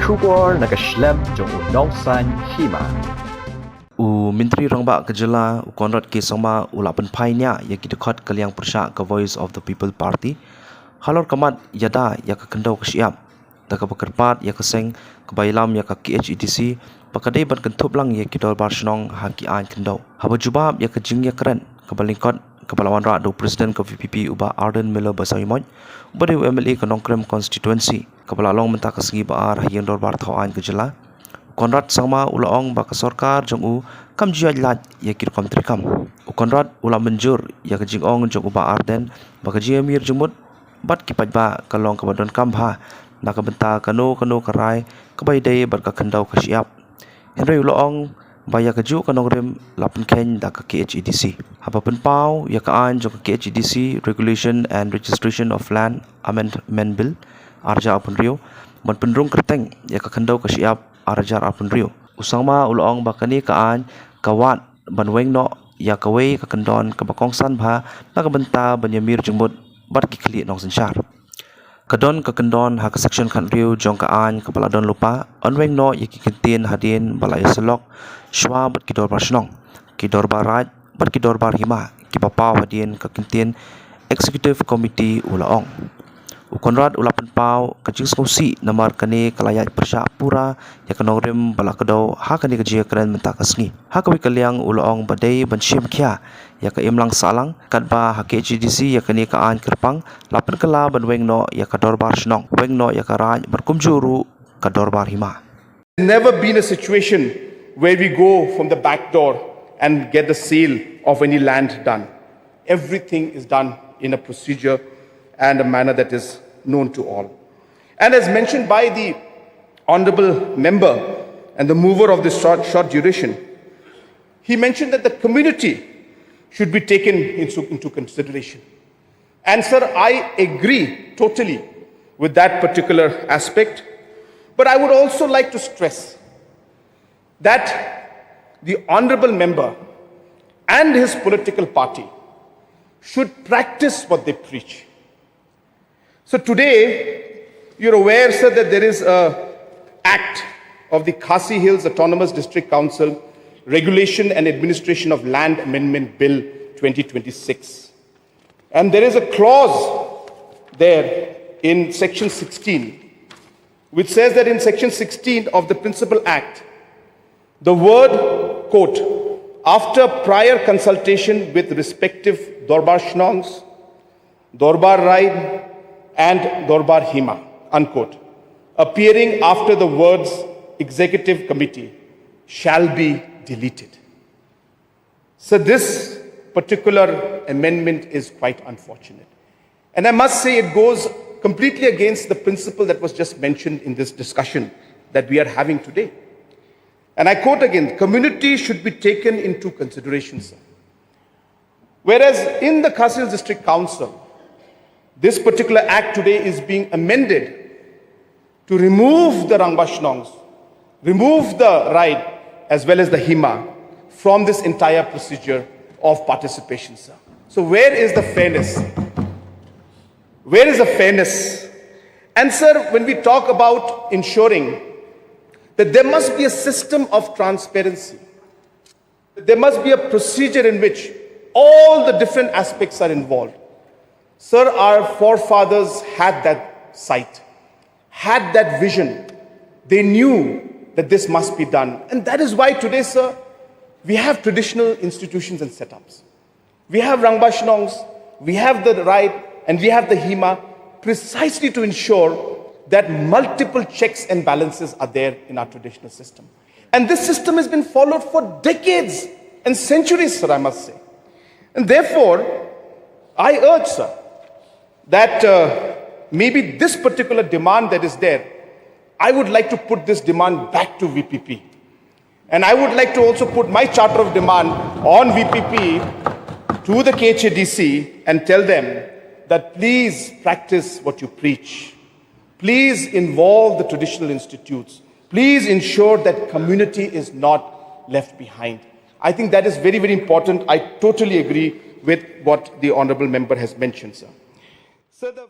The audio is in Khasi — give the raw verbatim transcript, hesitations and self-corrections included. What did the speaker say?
Khubor na ka shlem jong u Nongsaiñ Hima. U Myntri Rangbah ka jylla, u Conrad K Sangma, u la pynphai nia ïa ki dkhot ka liang pyrshah ka Voice of the People Party halor ka mat ïada ïa ka khyndew ka shyiap, da kaba kyrpad ïa ka seng kaba ïalam ïa ka K H A D C ba ka dei ban kynthup lang ïa ki dorbar shnong ha ki aiñ khyndew. Haba jubab ïa ka jingïakren kaba lyngkot kaba la wanrah da u President ka V P P, u Bah Ardent Miller Basaiawmoit, uba dei u M L A ka Nongkrem constituency, kaba la long mynta ka sngi ba ar ha ïing dorbar thaw aiñ ka jylla, u Conrad Sangma u la ong ba ka sorkar jong u kam ju ïaid lait ïa ki rukom treikam. U Conrad u la mynjur ïa ka jingong jong u Bah Ardent ba ka jingïamir jingmut bad ki paidbah ka long kaba donkam bha na ka bynta kano kano ka rai kaba ïadei bad ka khyndew ka shyiap. Hynrei u la ong ba ïa kajuh ka nongrim la pynkheiñ da ka K H A D C. Haba pynpaw ïa ka aiñ jong ka K H A D C, Regulation and Registration of Land Amendment Bill ar hajar arphew hynriew, ban pynrung kyrteng ïa ka khyndew ka shyiap ar hajar arphew hynriew, u Sangma u la ong ba kane ka aiñ ka wad ban weng noh ïa kawei ka kyndon kaba kongsan bha na ka bynta ban ïamir jingmut bad ki khlieh nongsynshar. Ka don ka kyndon ha ka section khathynriew jong ka aiñ kaba la don lypa, yn weng noh ïa ki kyntien hadien ba la ïasyllok shuwa bad ki dorbar shnong, ki dorbar raid bad ki dorbar hima, kiba paw hadien ka kyntien Executive Committee, u la ong. U Conrad u la pynpaw ka jingsngewsih namar kane ka la ïaid pyrshah pura ïa ka nongrim ba la kdew ha kane ka jingïakren mynta ka sngi. Ha kawei ka liang u la ong ba dei ban shim khia ïa ka imlang sahlang, katba ha K H A D C ïa kane ka aiñ kyrpang la pynkylla ban weng noh ïa ka dorbar shnong, weng noh ïa ka raid bad kumjuh ruh ka dorbar hima. Never been a situation where we go from the back door and get the sale of any land done. Everything is done in a procedure and a manner that is known to all. And as mentioned by the Honorable Member and the mover of this short, short duration, he mentioned that the community should be taken into, into consideration. And sir, I agree totally with that particular aspect. But I would also like to stress that the honorable member and his political party should practice what they preach. So today, you're aware, sir, that there is a act of the Khasi Hills Autonomous District Council, Regulation and Administration of Land Amendment Bill twenty twenty-six. And there is a clause there in section sixteen, which says that in section sixteen of the Principal Act, the word, quote, "after prior consultation with respective Dorbar Shnongs, Dorbar Raid, and Dorbar Hima," unquote, appearing after the words "Executive Committee" shall be deleted. So this particular amendment is quite unfortunate. And I must say it goes completely against the principle that was just mentioned in this discussion that we are having today. And I quote again, "Community should be taken into consideration, sir." Whereas in the Khasi Hills District Council, this particular act today is being amended to remove the Rangbah Shnongs, remove the Raid as well as the Hima from this entire procedure of participation, sir. So where is the fairness? Where is the fairness? And sir, when we talk about ensuring that there must be a system of transparency, there must be a procedure in which all the different aspects are involved. Sir, our forefathers had that sight, had that vision. They knew that this must be done. And that is why today, sir, we have traditional institutions and setups. We have Rangbah Shnongs, we have the Raid, and we have the Hima, precisely to ensure that multiple checks and balances are there in our traditional system. And this system has been followed for decades and centuries, sir, I must say. And therefore, I urge, sir, that uh, maybe this particular demand that is there, I would like to put this demand back to V P P. And I would like to also put my charter of demand on V P P to the K H A D C and tell them that please practice what you preach. Please involve the traditional institutes. Please ensure that community is not left behind. I think that is very, very important. I totally agree with what the honorable member has mentioned, sir. So the